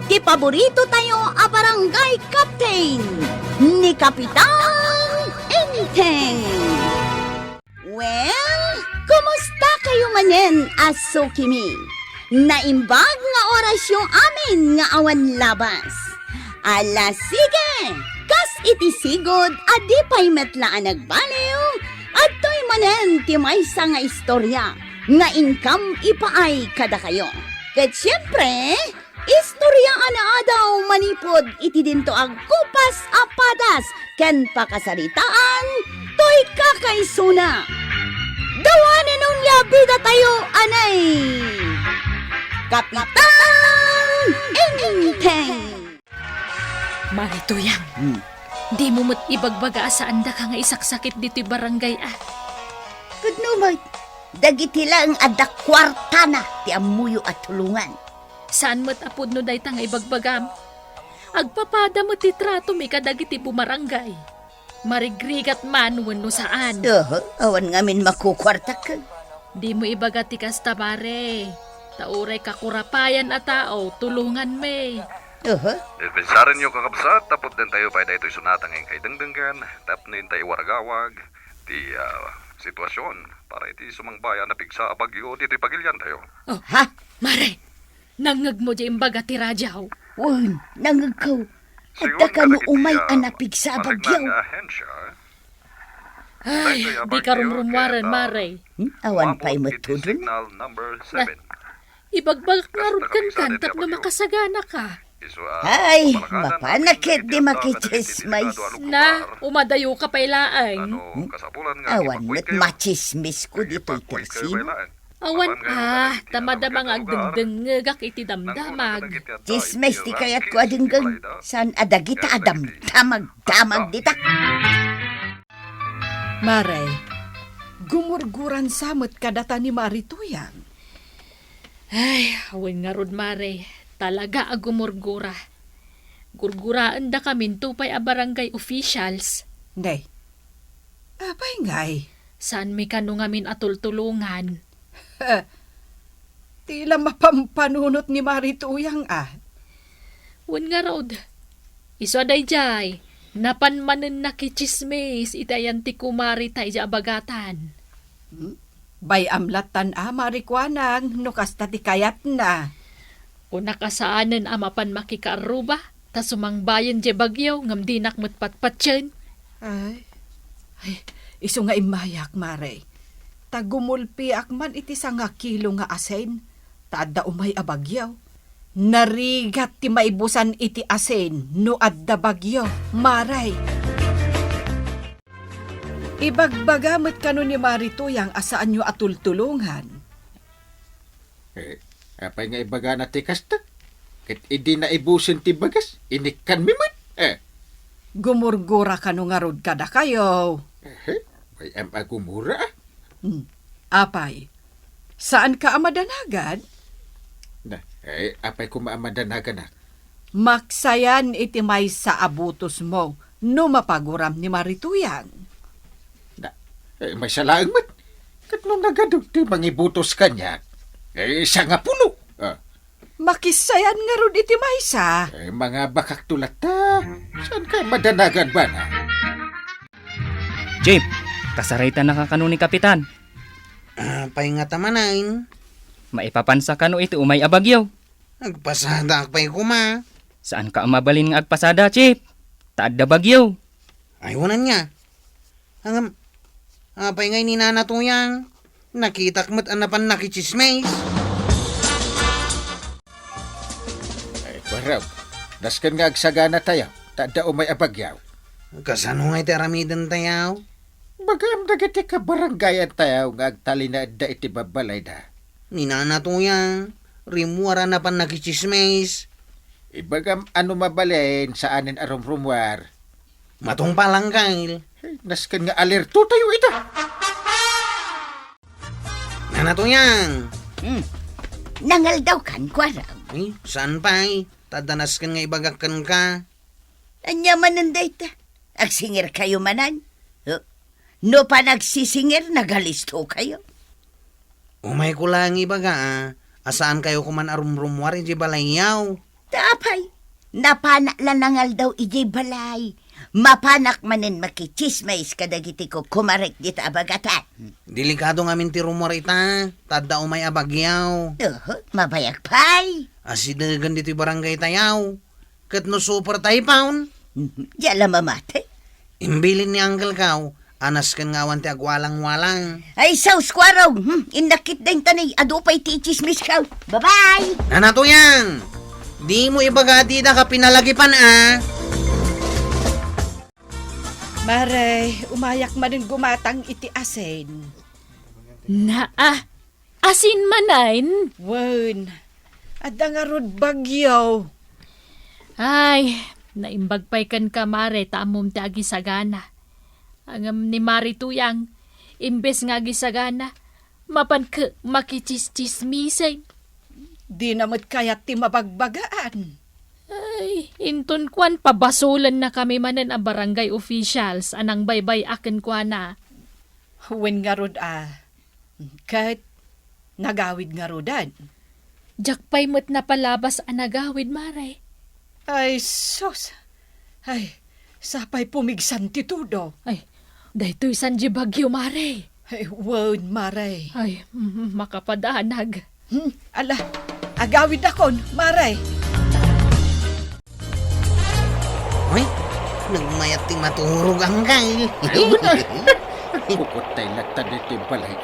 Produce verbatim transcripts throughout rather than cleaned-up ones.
Ti paborito tayo a barangay captain, ni Kapitan Enteng. Well, kumusta kayo manen a sukimi? Naimbag nga orasyo amin nga awan labas. Ala, sige! Kas iti sigud a di pay met la a nagbaliw, adtoy manen ti maysa nga istorya nga inkam ipaay kadakayo. Ket siempre, istorya a naadaw manipud iti dinto agkupas a padas ken pakasaritaan toy kakaisuna. Dawanen onya bidatayo, anay! Kapitan Enteng! Mari Tuyang, Hmm. Dimo met ibagbaga a saandaka nga isaksakit ditoy barangay, a? Pudno met, dagiti laeng adda kuartana ti ammoyo a tulongan. Saan met a pudno dayta nga ibagbagam. Agpapada met ti tratomi kadagiti bumarangay. Marigrigat man wenno saan. Oho, awan ngamin makukuartak. Dimo ibaga ti kasta, Mare. Ta uray kakurapayan a tao, tulonganmi. Oho. Dispensarenyo, kakabsat, ta pudnentayo pay daytoy sonata nga inkay dengdenggen, tapno intay iwaragawag ti, ah, sitwasion para iti sumangbayan a pigsa a bagyo ditoy pagiliantayo. Oh, ha? Mare, nangngegmo diay imbaga ti radiaw? Wen, nangngegko. Adda kano umay a napigsa a bagyo. Ay, di karumrumuaren, Mare. Hmm? Awan pay met tudon? Na, ibagbagak ngarud kenkan tapno makasagana ka. Ay, mapanak ket di makichismis. Na, umadayo ka pay laeng. Hmm? Awan met machismis ko ditoy Telsin. Awan a, ta madama nga agdengdengngegak iti damdamag. Chismis ti kayatko a denggen, saan a dagita a damdamag-damag dita. Mare, gumurguran sa met kadata ni Mari Tuyang. Ay, awan ngarud, Mare. Talaga a gumurgura. Gurguraendakaminto pay a barangay officials. Nay, apay ngay? Saanmi kano ngamin a tultulongan? Ti la mapampanunot ni Mari Tuyang, a? Wen ngarud, isu a daydiay, napan manen nakichismis iti ayan ti kumarita idiay abagatan. Hmm? Bay-am lattan a, Mari Kuanang, no kasta ti kayatna. Kunak a saanen a mapan makikaarruba, ta sumangbayen diay bagyo ngem dinak met patpatien. Ay, ay, isu nga immayak, Mare. Ta gumulpiak man iti sangakilo nga asin, ta adda umay a bagyo. Narigat ti maibusan iti asin no adda bagyo, Mare. Ibagbaga met kano ni Mari Tuyang a saanyo a tultulongan. Eh, apay nga ibagana ti kasta? Ket idi naibusen ti bagas, inikkanmi met. Eh. Gumurgura kano ngarud kadakayo. Eh, bay-am a gumura, a? Hmm. Apay, saanka a madanagan? Na, eh, apay koma a madanagan, a? Maksayan iti maysa a butosmo no mapaguram ni Mari Tuyang. Na, eh, maysa laeng met. Ket no nagadu ti mangibutos kaniak, eh, sangapulo. Ah. Makissayan ngarud iti maysa. Eh, mangabakakto latta. Saanka madanagan, bana? Chief, kasaraytanaka kano ni Kapitan? Apay ngata manen? Maipapansa kano iti umay a bagyo? Agpasadaak pay koma. Saanka a mabalin nga agpasada, Chief? Ta adda bagyo. Ay, wen ania. Ngem, apay ngay ni Nana Tuyang? Nakitak met a napan nakichismis. Ay, kuarog, nasken nga agsaganatayo, ta adda umay a bagyo. Kasano ngay ti aramidentayo? Ibagam dagiti kabarangayantayo nga agtalinaedda iti babbalayda. Ni Nana Tuyang, rimmuar a napan nakichismis. Ibagam a no mabalin, saanen a rumrumuar. Matungpal, Angkel. Ay, nasken nga alertotayo ita. Nana Tuyang! Hmm. Nangaldawkan, kuarog? Ay, saan pay? Ta adda nasken nga ibagak kenka. Ania manen dayta? Agsingirkayo manen? Huh? No panagsisingir, nagalistokayo. Umayko laeng ibaga a a saankayo koman a rumrumuar idiay balayyaw. Ta apay, napanak la nangaldaw idiay balay. Mapanak manen makitsismis kadagiti kukumarek dita a bagatan. Delikado ngamin ti rummuar ita, ta adda umay a bagyaw. Oho, mabayag pay. Asidegen ditoy barangay tayaw. Ket no super typhoon, diak la mamati. Imbilin ni Uncle Kao, a nasken nga awan ti agwalang-walang. Ay, sus, Kuarong! Hmm, innakit da intani, adu pay ti itsismis kao. Bye-bye! Nana Tuyang! Dimo ibaga a didak a pinalagipan, a? Mare, umayak manen gumatang iti asin. Naa, asin manen? Wen, adda ngarud bagyo. Ay, naimbag pay kenka, Mare, ta ammom ti agisagana. Ngem ni Mari Tuyang, imbes nga agisagana, mapan ket makitsismismisen. Dina met kayat ti mabagbagaan. Ay, inton kuan, pabasolennakami manen a barangay officials a nangbaybay-a kenkuana. Wen ngarud a, ket nagawid ngaruden. Diak pay met napalabas a nagawid, Mare. Ay, sus! Ay, sapay pumigsan ti tudo. Ay, daytoy san di bagyo, Mare. Ay, wen, Mare. Ay, mm, makapadanag. Hmm, ala, agawidakon, Mare. Uy, nagmayat ti maturog, Angkal. Ay, una. Kukuttay latta ditoy balay.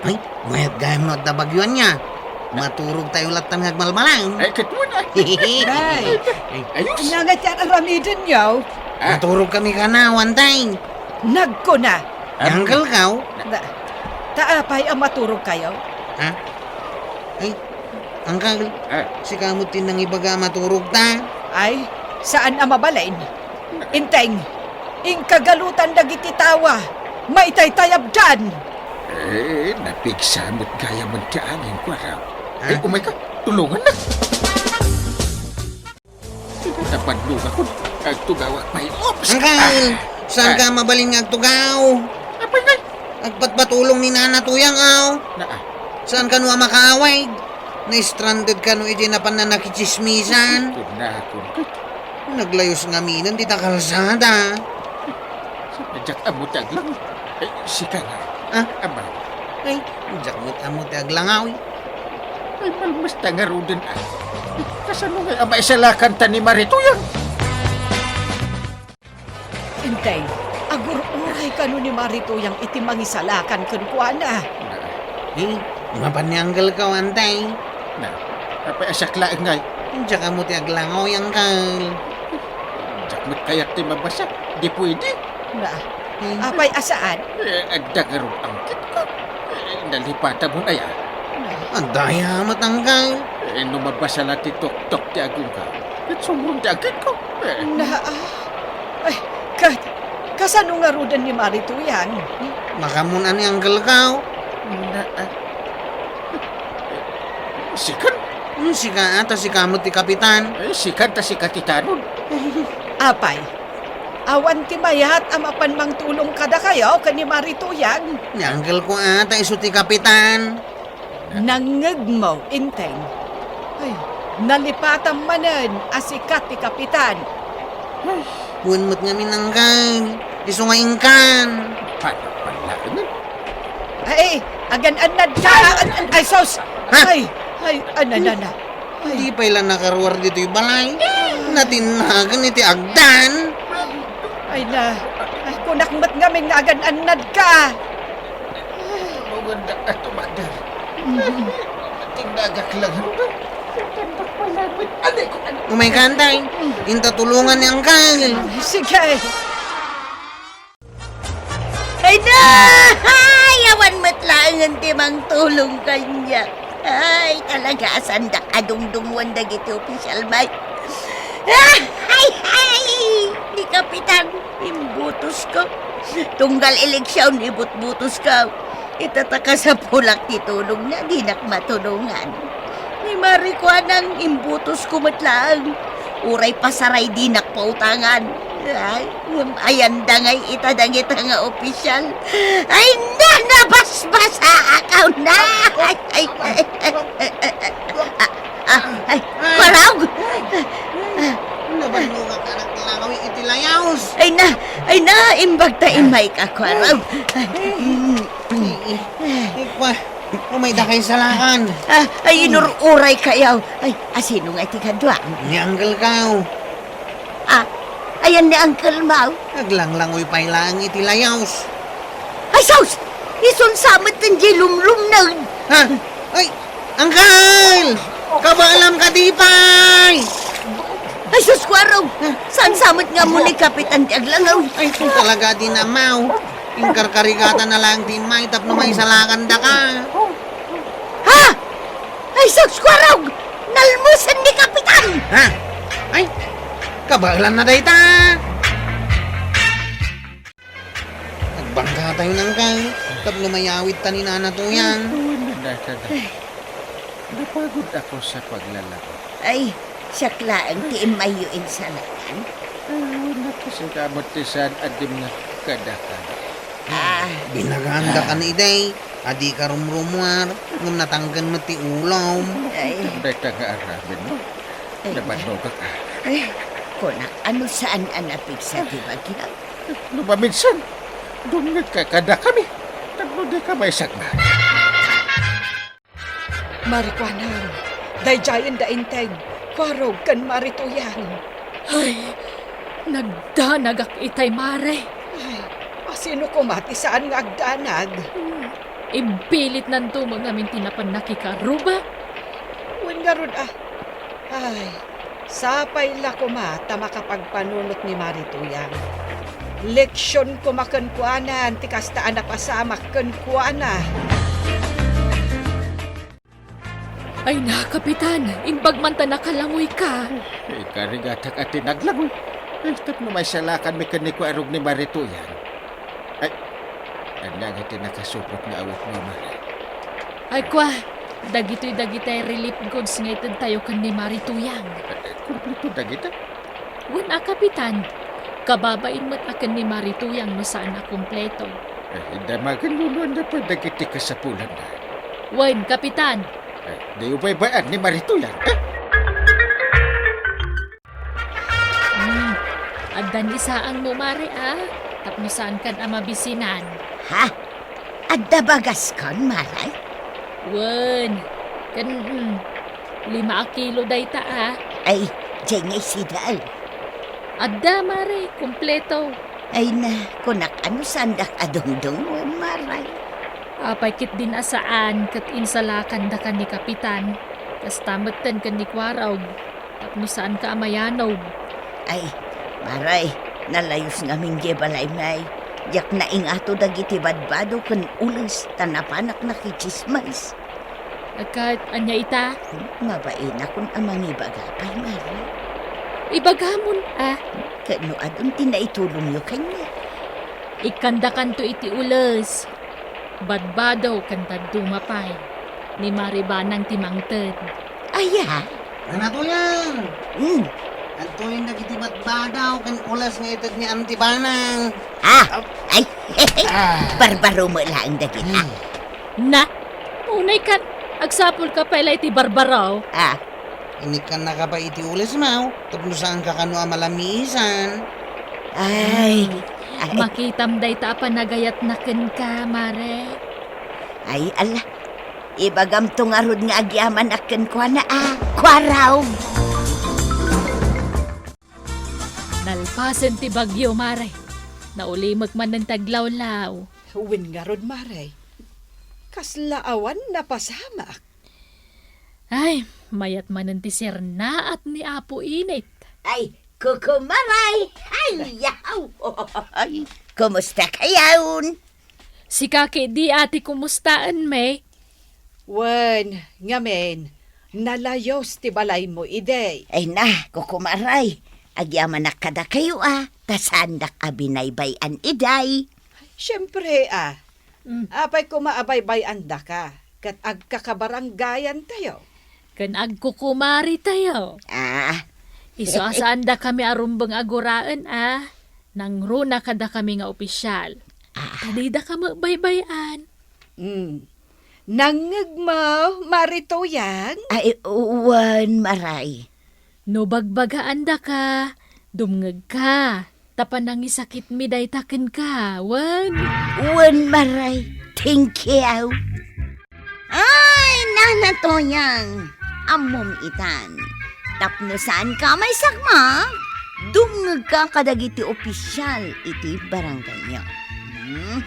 Ay, mayat gayam no adda bagyo ania. Maturog tayo latta nga agmalmalang. Ay, ket una. Ay. Ay, ayos. Ania nga ti ar-aramidenyo? Ah. Maturog kami kanawan, tay. Nagkuna. Ni Uncle Kao. Ta, ta apay a maturog kayo? Ha? Ay, Uncle, ah, sika met ti nangibaga a maturog ta. Ay, saan a mabalin. Inteng, inkagalutan dagiti tawa, maitaytayabdan. Eh, napigsa met gayamen ti angin, Kuarong. Ha? Ay, umay ka, tulongannak. Sino napadlugakon? Agtugawak pay. Oops! Uncle, ah, saan ka mabalin nga agtugaw? Apay ngay? Agpatpatulong ni Nana Tuyang, aw. Naa. Saan kano a makaawid? Na-stranded kano iti napan a nakitsismisan? Kunakon ket. Naglayos ngaminen dita kalsada. Diak ammo ti aglangaw. Eh, sika nga. Ah? Ama. Ay, diak met ammo ti aglangaw. Ay, malmesta ngaruden, a. Kasano nga a maisalakanta ni Mari Tuyang? Intay, agur-uray kano ni Mari Tuyang iti mangisalakan kenkuana. Eh, mapan ni Uncle Kao, Antay. Na, apay a siak laeng ngay? Diak ammo ti aglangaw, Uncle. Diak met kayat ti mabasa. Di pwede. Na, hmm, apay a saan? Eh, adda ngarud angkitko. Eh, nalipatan mo na ya. Adda ya met, Uncle. Eh, no mabasa la ti tuktok ti agongko, ket sumrong ti agkitko. Eh. Na, ah. Ay, kat, kasano ngaruden ni Mari Tuyang? Makamun-an ni Uncle Kao. Na, ah. Sikan? Hmm, sika, ta sika met ti kapitan. Eh, sikan ta si kapitanon. Apay, awan ti mayat a mapan mangtulong kadakayo ken ni Mari Tuyang? Ni Uncle ko, a, ta isu ti kapitan. Nangngegmo, Inteng. Ay, nalipatam manen a sika ti kapitan. Ay. Wen met ngamin, Uncle. Isu nga inkan. Paano pala? Ay, agan-annad ka! Ay, ay, ay, sus! Ha? Ay, ay, ana, na, na. Ay. Di pay la nakaruar ditoy balay. Natinnagan iti agdan. Ay na, ay, kunak met ngamin nga agan-annad ka. Tulungan da, ato, Magdal. Tindagak lang, ano? Tandak pala, ano? Umay ka, Antay. Inta tulungan ni Uncle. Sige. Ay na! Ay, awan met laengen ti mangtulong kaniak. Ay, talaga, sandak a dungdunguan dagiti opisyal, may. Ah! Ay, ay! Ni Kapitan, imbutosko. Tunggal eleksion, ibutbutosko. Ita ta kasapulak ti tulongna, dinak matulongan. Ni Mari Kuanang, imbutosko met laeng. Uray pasaray, dinak pautangan. Ay, ngem ayanda ngay ita dagita nga opisyal. Ay, na, nabasbasaak, aw na! Ay, ay, ay, ay, ay, ay, ay, ah, ay, Ay! Kuarog! Ay! Nabannogak a naglangaw iti layos! Ay na, ay na, imbag ta immayka, Kuarog. Ay, mm, mm. Ay, ay, ay, kwa, umay dakay salakan. Ah, ay, inur-uray kayaw. Ay, asino nga iti kaduam? Ni Uncle Kao. Ah, ayan ni Uncle Mau. Naglanglangoy pay laeng iti layos. Ay, sus! Isun sa met ti lumlumned. Ha? Ay, Uncle! Kabaelam ka di pay! Ay, sus, Kuarog! Saan sa met nga muli Kapitan ti aglangaw? Ay, kung talaga di namaw. Inkarkarigatan na lang ti may tapno maisalakan daka. Ha? Ay, sus, Kuarog! Nalmusen ni Kapitan! Ha? Ay, kabaelan na dayta! Nagbangkatayo nangkay, tapno mayawid ta ni Nana Tuyang. Ay, awan na dayta. Napagod ako sa paglalako. Ay, siak laeng ti immayyo insalakan. Ay, awan na kasi kamot ti saan a dimngak kadakami. Ah. Binagaandak a ni Iday, a dika rumrumuar, ngem natangken met ti ulom. Ay. Dayta nga aramidmo. Ay. Nabannogak a. Ay, kunak, ano saan a napigsa ti bagiak? No maminsan, dumngegka kadakami, tapno dika maisagmam. Marikuanang, daydiayen da Enteng, Kuarog ken Mari Tuyang. Ay, nagdanagak itay, Mare. Ay, asino koma ti saan nga agdanag? Hmm, imbilitnanto met ngamin ti napan nakikarubak. Wen ngarud a. Ay, sapay la koma ta makapagpanunot ni Mari Tuyang. Leksion koma kenkuana ti kasta a napasamak kenkuana. Ay na, Kapitan, imbag man ta nakalangoyka. Ikarigatak a ti naglangoy. Ay, tapno maisalakanmi ken ni Kuarog ni Mari Tuyang. Ay, ania nga ti nakasupot nga awitmo, Mare? Ay, kua, dagitoy dagiti relief goods nga itedtayo ken ni Mari Tuyang. Ay, kompleto dagita? Wen a, Kapitan, kababain met a ken ni Mari Tuyang no saan a kompleto. Ay, damagenyo no ania pay dagiti kasapulanna. Wen, Kapitan. Ay, diyo baybay-an ni Mari Tuyang, eh? Hmm. Adda ni saangmo, Mare, a? Tapno saankan a mabisinan. Ha? Adda bagaskan, Mare? Wen. Ken, hmm, lima a kilo dayta, a? Ay, diay nga isidal. Adda, Mare, kompleto. Ay na, kunak, ano saandak a dungdungon, Mare? Apay ketdin a saan ket insalakandakan ni Kapitan. Kasta metten ken ni Kuarog. Tapno saanka a mayanog. Ay, Mare, nalayos ngamin diay balaymi. Diak naingato dagiti badbado ken ules ta napanak nakitsismis. Ket ania ita? Mabainakon a mangibaga pay, Mare. Ibagamon, a? Ket no adun ti naitulongyo kaniak? Ikkandakanto iti ules. Badbado ken dadduma pay. Ni Mari Banang ti mangted. Aya? Nana Tuyang! Hmm. Adtoyen dagiti badbado ken ules nga ited ni Auntie Banang. Ah! Ay! Ah. Barbaro met laeng dagita. Hmm. Na? Unay kan, agsapulka pay la iti barbaro. Ah. Inikkannaka pay iti ulesmo, tapno saanka kano a malamisan. Ay, ay. Makitam dayta a panagayatna kenka, Mare. Ay, ala. Ibagamto ngarud nga agyamanak kenkuana a Kuarog. Nalpasen ti bagyo, Mare. Naulimek manen ti aglawlaw. Wen ngarud, Mare. Kasla awan napasamak. Ay, mayat manen ti sernaat ni Apo Init. Ay, kukumaray! Ay, yaw! Ay, kumusta kayon? Sika ketdi, ate, kumustaenmi? Wen, ngamin, nalayos ti balaymo idi. Ay na, kukumaray. Agyamanak kadakayo a, ta saandak a binaybay-an idi. Siempre a. Mm. Apay koma a baybay-andaka, ket agkakabarangayantayo. Ken agkukumaritayo. Ah, Isu a saandakami a rumbeng a guraen a nangruna kadakami nga opisial. Ta didaka met baybay-an. Mm. Nangngegmo, Mari Toyang? Ay, wen, Maray. No bagbagaandaka, dumngegka. Ta panangisakitmi dayta kenka, wen? Wen, Maray. Thank you. Ay, Nana Toyang, ammom itan. Tapno saanka maisakmak, dumngegka kadagiti opisial iti barangayyo. Mhm.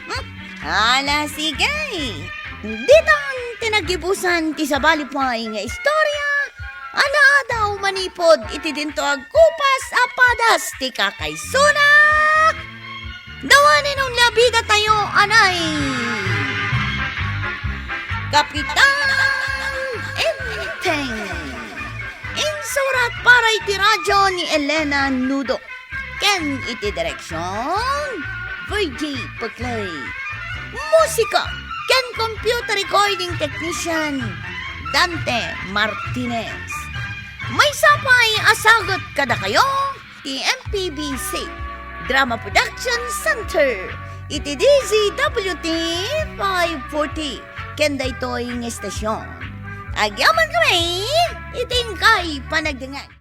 Ala, sige. Ditan ti naggibusan ti sabali pay nga istorya a naadaw manipud iti dinto agkupas a padas ti kakaisuna. Dawanen unla bidatayo anay Kapitan Enteng. Insurat para iti radyo ni Elena Nudo ken iti direksion, Virgie Peclay. Musika ken computer recording technician, Dante Martinez. Maysa pay a sagut kadakayo ti M P B C Drama Production Center iti D Z W T five forty ken daytoy nga estasion. Agyamankami iti inkay panagdengngeg.